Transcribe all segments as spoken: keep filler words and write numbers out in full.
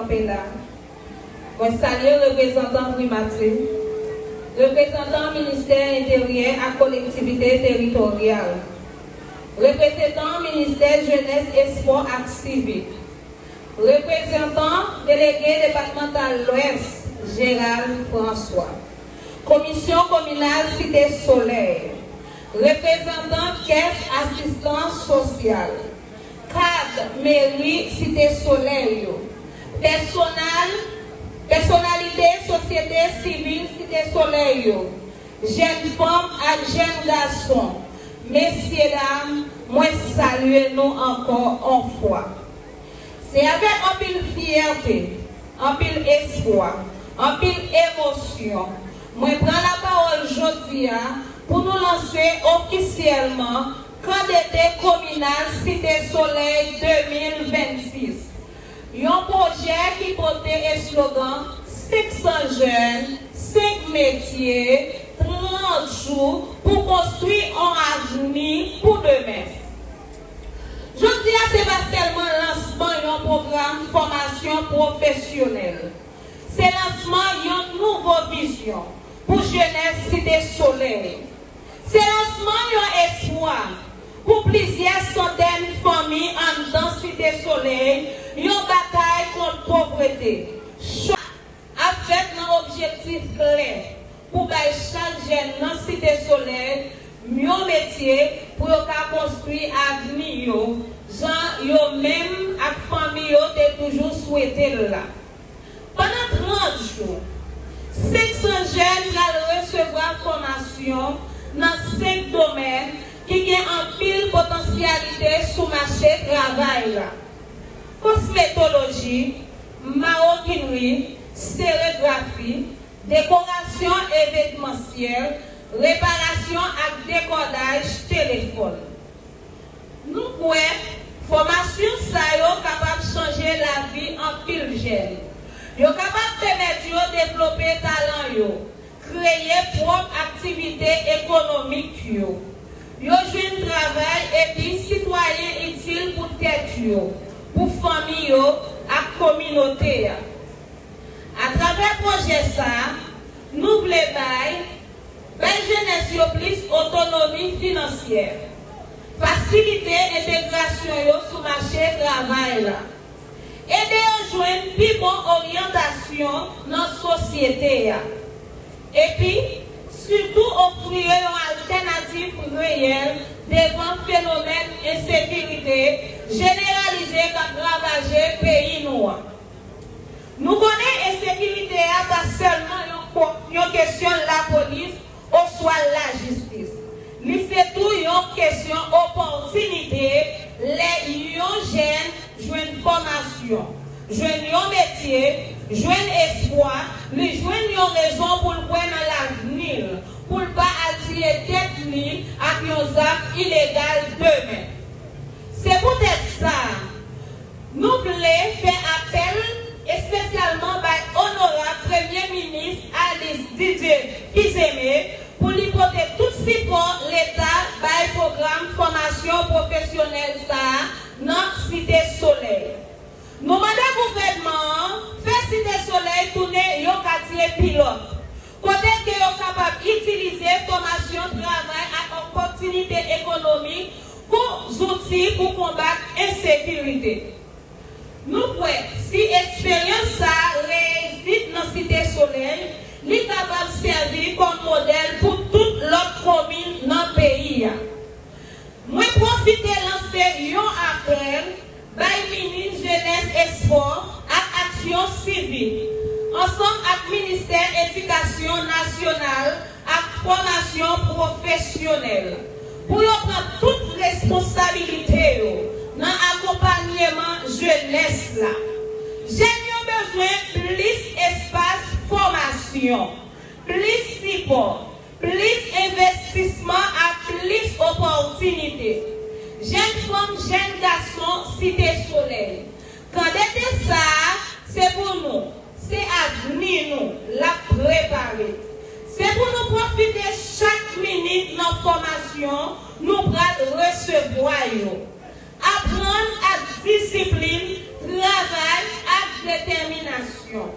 Pela. Mwen salye reprezantan Primati, reprezantan Ministè Enteryè ak Kolektivite Teritoryal, reprezantan Ministè Jenès, Espò ak Sivik, reprezantan Delege Depatmantal Lwès, Gérald François, Komisyon Kominal Site Solèy, reprezantan Kès Asistans Sosyal, kad meri Site Solèy yo, pèsonal, pèsonalite sosyete sivil Site Solèy yo, jèn fanm ak jèn gason, mesye dam, mwen salye nou ankò on fwa. Se avèk anpil fyète, anpil espwa, anpil emosyon, mwen pran lapawòl jodi a pou nou lanse ofisyèlman Kan dete kominal Site Solèy de mil vennsis, yon pwojè ki pote eslogan senk san jèn, senk metye, trant jou pou konstwi yon avni pou demen. Jodi a se pa sèlman lansman yon pwogram fòmasyon pwofesyonèl, se lansman yon nouvo vizyon pou jenès Site Solèy. Se lansman yon espwa pou plizyè santèn fanmi anndan Site Solèy, yon batay kont povrete. Chwa ap fèt nan objektif klè pou bay chak jèn nan Site Solèy yon metye pou yo ka konstwi avni yo jan yo menm ak fanmi yo te toujou swete l la. Pandan trant jou, senk san jèn pral resevwa fòmasyon nan senk domèn ki gen anpil potansyalite sou mache travay la: kosmetoloji, mawokinri, serigrafi, dekorasyon evenmansyèl, reparasyon ak dekòdaj telefòn. Nou kwè fòmasyon sa yo kapab chanje lavi anpil jèn. Yo kapab pèmèt yo devlope talan yo, kreye pwòp aktivite ekonomik yo. Yo jwenn travay epi sitwayen itil pou tèt yo, pou fanmi yo ak kominote a. Atravè pwojè sa a, nou vle bay, bay jenès yo plis otonomi finansyè, fasilite entegrasyon yo sou mache travay la, ede yo jwenn pi bon oryantasyon nan sosyete a, epi, sitou, ofri yo yon altènativ reyèl devan fenomèn ensekirite jeneralize k ap ravaje peyi nou an. Nou konnen ensekirite a pa sèlman yon ko-, yon kesyon lapolis oswa lajistis. Li se tou yon kesyon opòtinite. Lè yon jèn jwenn fòmasyon, jwenn yon metye, jwenn espwa, li jwenn yon rezon pou l kwè nan lavni l, pou l pa al tiye tèt li ak yon zam ilegal demen. Se poutèt sa, nou vle fè apèl espesyalman bay onorab Premye Minis Alice Didier Fils-Aimé pou li pote tout sipò Leta bay pwogram fòmasyon pwofesyonèl sa a nan Site Solèy. Nou mande gouvènman an fè Site Solèy tounen yon katye pilòt, kote ke yo kapab itilize fòmasyon travay ak opòtinite ekonomik kou zouti pou konbat ensekirite. Nou kwè si eksperyans sa a reyisi nan Site Solèy, li kapab sèvi kòm modèl pou tout lòt komin nan peyi a. Mwen pwofite lanse yon apèl bay Minis Jenès, Espò ak Aksyon Sivik, ansanm ak Ministè Edikasyon Nasyonal ak Fòmasyon Pwofesyonèl, pou yo pran tout responsabilite yo nan akonpanyeman jenès la. Jèn yo bezwen plis espas fòmasyon, plis sipò, plis envestisman ak plis opòtinite. Jèn fanm, jèn gason Site Solèy, kan dete sa a, se pou nou, se avni nou l ap prepare. Se pou nou pwofite chak minit nan fòmasyon nou pral resevwa yo. Aprann ak disiplin, travay ak detèminasyon,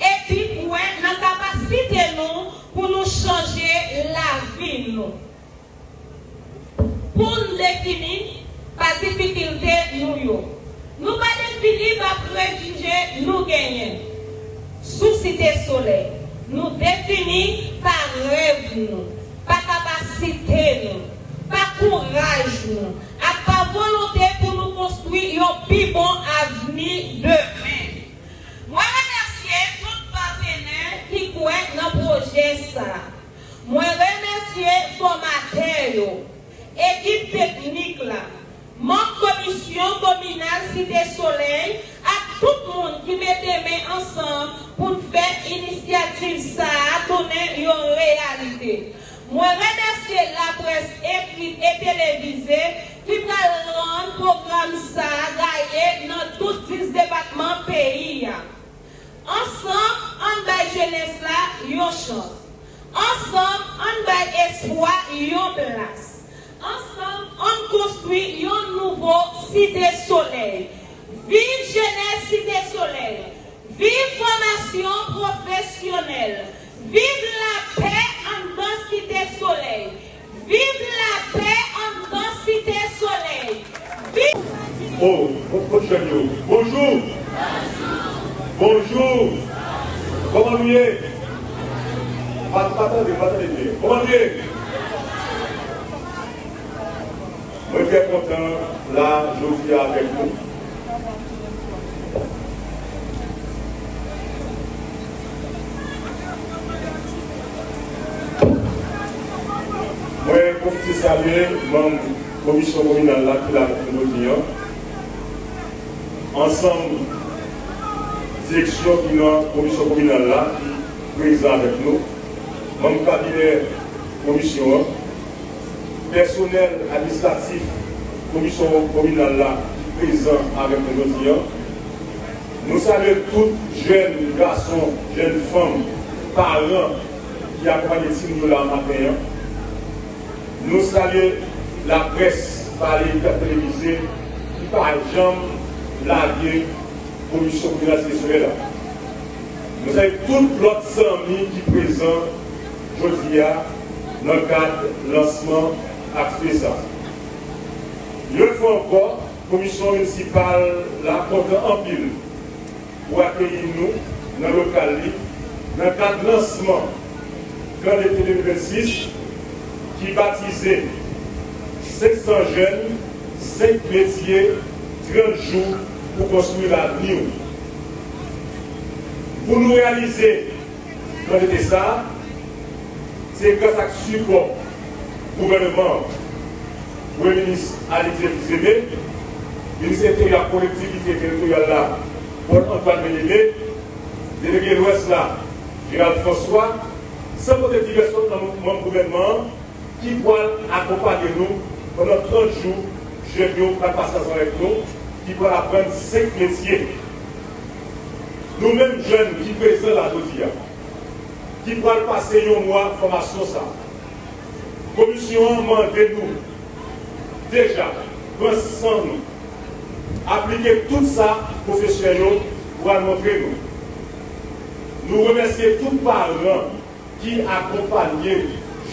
epi kwè nan kapasite nou pou nou chanje lavi nou. Pou n defini pa difikilte nou yo, nou pa defini pa prejije nou genyen. Sou Site Solèy, nou defini pa rèv nou, pa kapasite nou, pa kouraj nou, ak pa volonte pou nou konstwi yon pi bon avni demen. Mwen remèsye tout patnè ki kwè nan pwojè sa a. Mwen remèsye fòmatè yo, ekip teknik la, manm Komisyon Kominal Site Solèy ak tout moun ki mete men ansanm pou n fè inisyativ sa a tounen yon reyalite. Mwen remèsye laprès ekri e televize ki pral rann pwogram sa a gaye nan tout dis depatman peyi a. Ansanm, ann bay jenès la yon chans. Ansanm, ann bay espwa yon plas. Ansanm, ann konstwi yon nouvo Site Solèy. Viv jenès Site Solèy! Viv fòmasyon pwofesyonèl! Viv lapè anndan Site Solèy! Viv lapè anndan Site Solèy! Viv Oh, kot, kot jèn yo? Bonjou! Bonjou! Kòman nou ye? Pa, pa tande, pa tande byen. Kòman nou ye? Mwen trè kontan la jodi a avèk nou. Mwen pwofite salye manm komisyon kominal la ki la avèk nou jodi a. Ansanm direksyon ki nan komisyon kominal la ki prezan avèk nou, manm kabinè komisyon an, pèsonèl administratif komisyon kominal la ki prezan avèk nou jodi a. Nou salye tout jèn gason, jèn fanm, paran ki akonpanye timoun yo la maten an. Nou salye laprès, pa lè ki ap televize, ki pa janm lage komisyon kominal Site Solèy la. Nou salye tout lòt zanmi ki prezan jodi a nan kad lansman akspe sa. Yon fwa ankò, komisyon minisipal la kontan anpil pou akeyi nou nan lokal li nan kad lansman Gran Ete de mil vennsis ki batize senk san jèn, senk metye, trant jou pou konstwi lavni w. Pou nou reyalize Gran Ete sa a, se gras ak sipò gouvènman an, Premye Minis Alix Fils-Aimé, Minis Enteryè ak Kolektivite Teritoryal la, Paul Antoine Bien-Aimé, Delege Lwès la, Gérald François, san konte divès lòt manm, manm gouvènman an, ki pral akonpaye nou pandan trant jou, jèn yo pral pase ansanm avèk nou, ki pral aprann senk metye. Nou menm jèn ki prezan la jodi a, ki pral pase yon mwa fòmasyon sa a, komisyon an mande nou deja pran san nou, aplike tout sa pwofesè yo pral montre nou. Nou remèsye tout paran ki akonpanye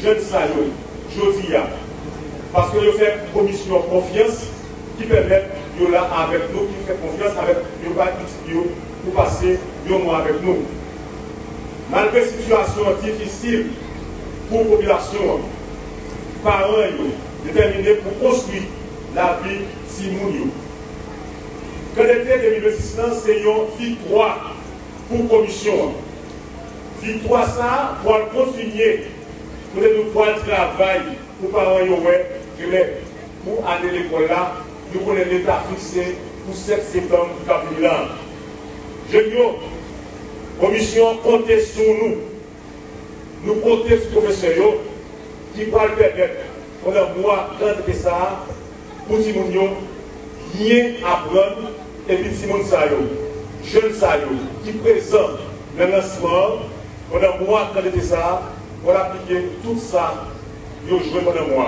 jèn sa yo jodi a, paske yo fè komisyon an konfyans ki pèmèt yo la avèk nou, ki fè konfyans avèk yo bay pitit yo pou pase yon mwa avèk nou. Malgre sitiyasyon an difisil pou popilasyon an, paran yo detèmine pou konstwi lavi timoun yo. Gran Ete de mil vennsis lan se yon viktwa pou komisyon an. Viktwa sa a pral kontinye kote nou pral travay pou paran yo wè klè pou ane lekòl la, nou konnen leta fikse pou sèt septanm k ap vini la. Jèn yo, komisyon an konte sou nou. Nou konte sou pwofesè yo ki pral pèmèt, pandan mwa Gran Ete sa a, pou timoun yo byen aprann, epi timoun sa yo, jèn sa yo, ki prezan nan lansman an, pandan mwa Gran Ete sa a, pral aplike tout sa yo jwenn pandan mwa.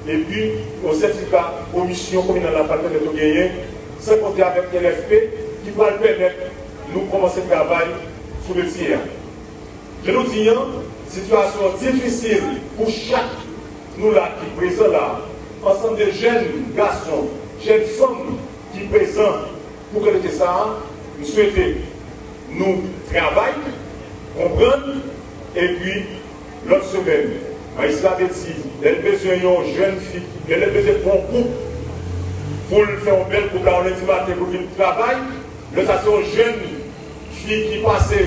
Epi, yon sètifika komisyon kominal la pral pèmèt yo genyen, san konte avèk L F P, ki pral pèmèt Nou kòmanse travay sou metye a. Jan nou di an, sitiyasyon an difisil pou chak nou la ki prezan la, ansanm de jèn gason, jèn fanm ki prezan pou kandidati sa a, m swete nou travay, konprann, epi lòt semèn, Majistra Betty, lè l bezwen yon jèn fi, lè l bezwen pran yon koup pou l fè yon bèl koup la yon lendi maten pou l vin travay, lè sa se yon jèn fi ki pase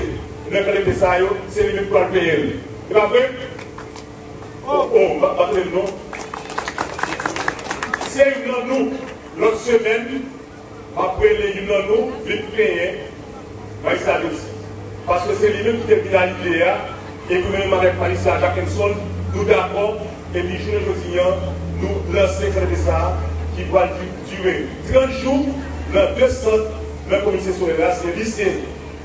nan kalite sa yo, se li menm ki pral peye l. E pa vre? O, o, m pa, pa tande l non. Se youn nan nou, lòt semèn, m ap rele youn nan nou vin plenyen Majistra Betty. Paske se li menm ki te vin a lide a, epi menm avèk Majistra Jackenson, nou dakò, epi jounen jodi a, nou lanse kalite sa a ki pral di-, dire trant jou nan de sant nan komin Site Solèy la, se Lise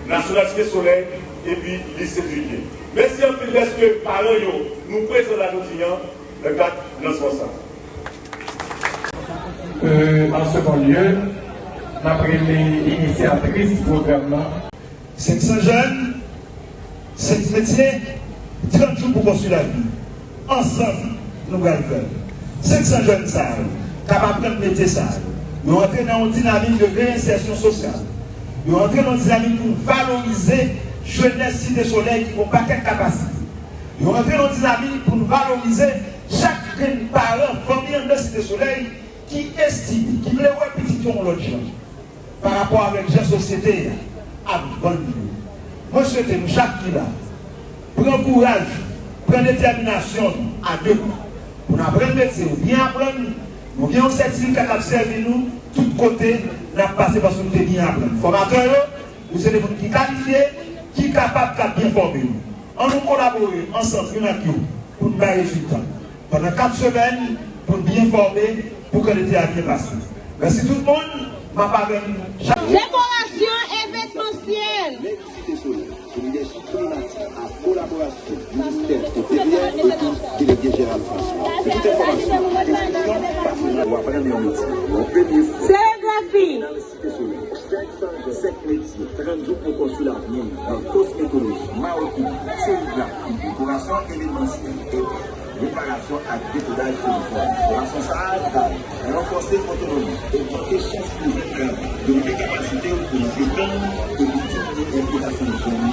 Nasyonal Site Solèy epi Lise Duillier. Mèsi anpil dèske paran yo, nou prezan la jodi a nan kad lansman sa a. Euh, en second lieu, n ap rele inisiatris pwogram nan. Senk san jèn, senk metye, trant jou pou konstwi lavni. Ansanm, nou pral fè l. Senk san jèn sa yo k ap aprann metye sa yo. Yo antre nan yon dinamik de reyensèsyon sosyal. Yo antre nan yon dinamik pou valorize jenès Site Solèy ki gen yon pakèt kapasite. Yo antre nan yon dinamik pou n valorize chak grenn paran, fanmi anndan Site Solèy ki estime, ki vle wè pitit yo yon lòt jan pa rapò avèk jan sosyete a ap vann yo. Mwen swete nou chak ki la, pran kouraj, pran detèminasyon nou a de pa pou n aprann metye yo byen aprann. Nou gen yon sètifika k ap sèvi nou tout kote n ap pase paske nou te byen aprann. Fòmatè yo, nou se de moun ki kalifye, ki kapab, k ap byen fòme yo. Ann nou kolabore ansanm youn ak yo pou n bay rezilta. Pandan kat semèn, pou n byen fòme, pou kandida a byen pase. Mèsi tout moun, m ap avè n chak. Dekorasyon evenmansyèl. Meri Site Solèy, sou lidèchip Tony Mathieu ak kolaborasyon Ministè Enteryè epi Delege Jeneral François. Pou tout enfòmasyon ak enskripsyon, pase nan w ap rann yon metye. Yon premye fwa. Serigrafi. Site Solèy. Senk metye, trant jou pou konstwi lavni nan kosmetoloji, mawokoup, serigrafi, dekorasyon evenmansyèl, epi reparasyon ak dekodaj telefòn. Fòmasyon sa a pral ranfòse otonomi, ogmante chans pou jwenn travay, devlope kapasite w pou n etann epi diminye enplikasyon jèn